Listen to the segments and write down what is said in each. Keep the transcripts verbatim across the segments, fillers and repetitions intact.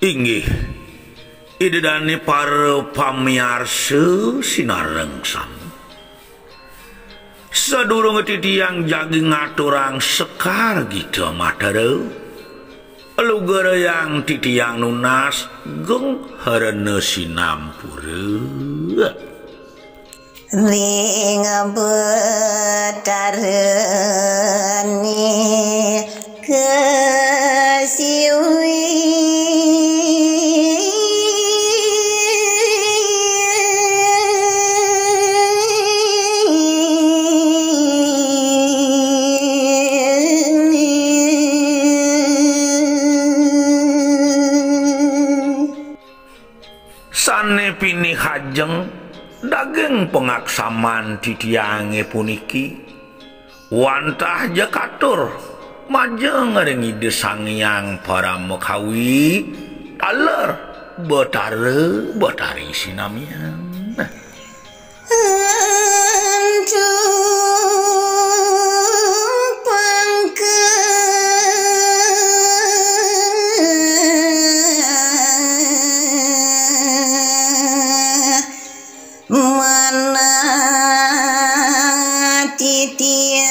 Inggih, Ida dane para pamiarsa sinareng sami. Sadurunge titiang jagi ngaturang sekar gita matara, lugrayang titiang nunas geng harana sinampura. Ring Betara Ning Kesiwi. Sane pinih ajeng daging pangaksaman titiange puniki, wantah ja katur majeng ring Ida Sang Hyang Paramakawi, taler Betara Betari sinamian. Antu pangka manah titiang.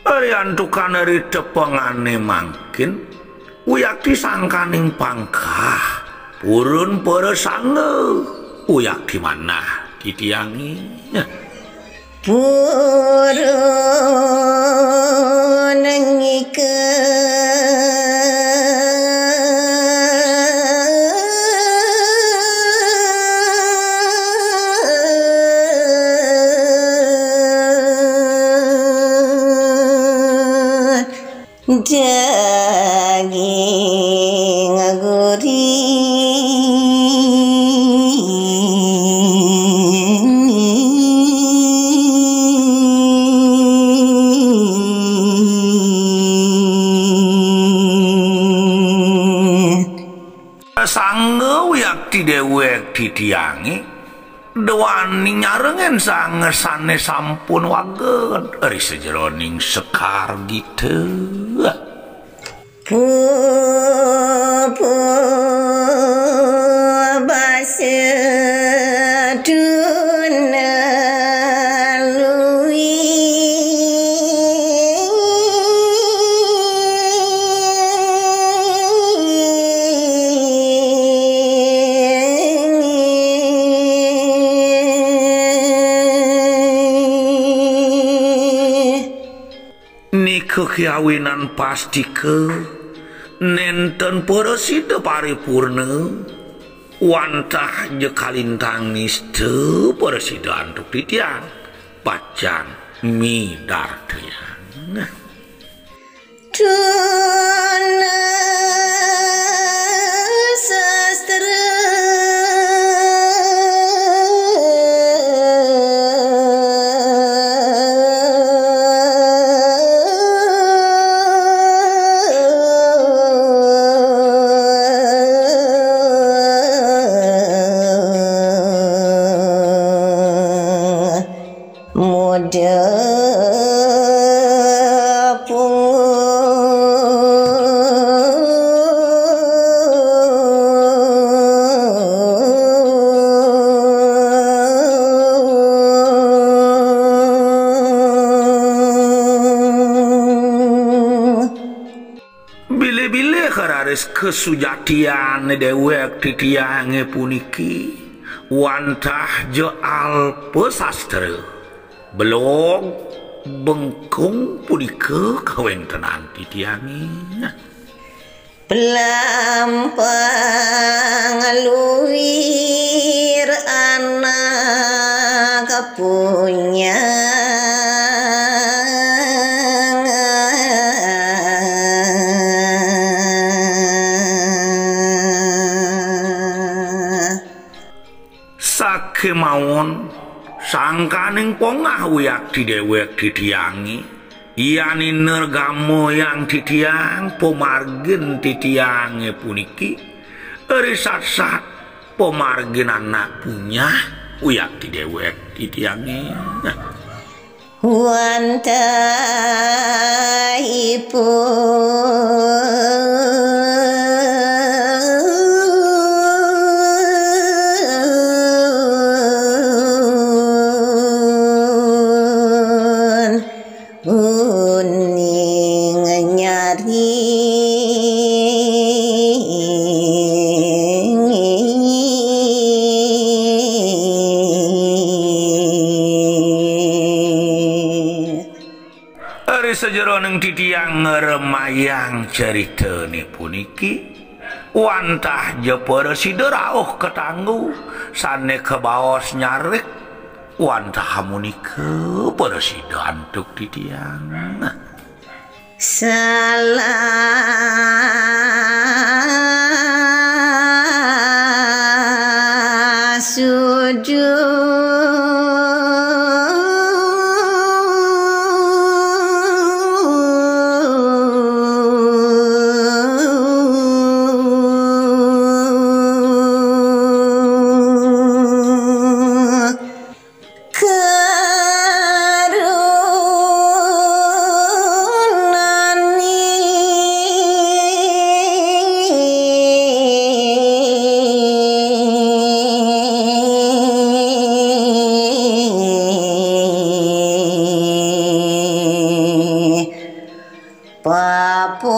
Riantukan ri tepengane mangkin, wiakti sangkaning pangkah, purun para sangga, wiakti manah titiange. Purun ngika. Daging gurih. Sangga wiakti dewek titiange, duaning nyarengin sanga sane sampun waged ri sajeroning sekar gita. Pupu basa tuna lui. Nika kawinan pastika nenten prasida paripurna, wantah ja kalintang nista prasida antuk titiang, pacang midartayang. Tuna sastra. Moda pungu. Bilih-bilih raris kasujatiane dewek titiange puniki wantah ja alpa sastra, belog bengkung punika kawentenan titiange. Pelampang luir anak punyang. Sakemawon sangkaning pongah wiakti dewek titiange, yan inergamayang titiang pamargin titiange puniki, risatsat Pamargin anak punyah, wiakti déwék titiangé. Wantahipun uning nyaring. Ari sajeroning titiang ngremayang caritané puniki, wantah ja prasida rauh katanggu sané kabaos nyarik, wantah amunika prasida antuk titiang. Salah sujud. Karunani. Papojolang.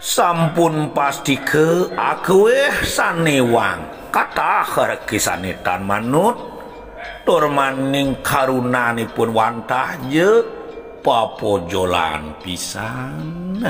Sampun pastika akéwéh sané wang, katah rekisané tan manut, tur maning karunanipun wantah ja papojolan pisan.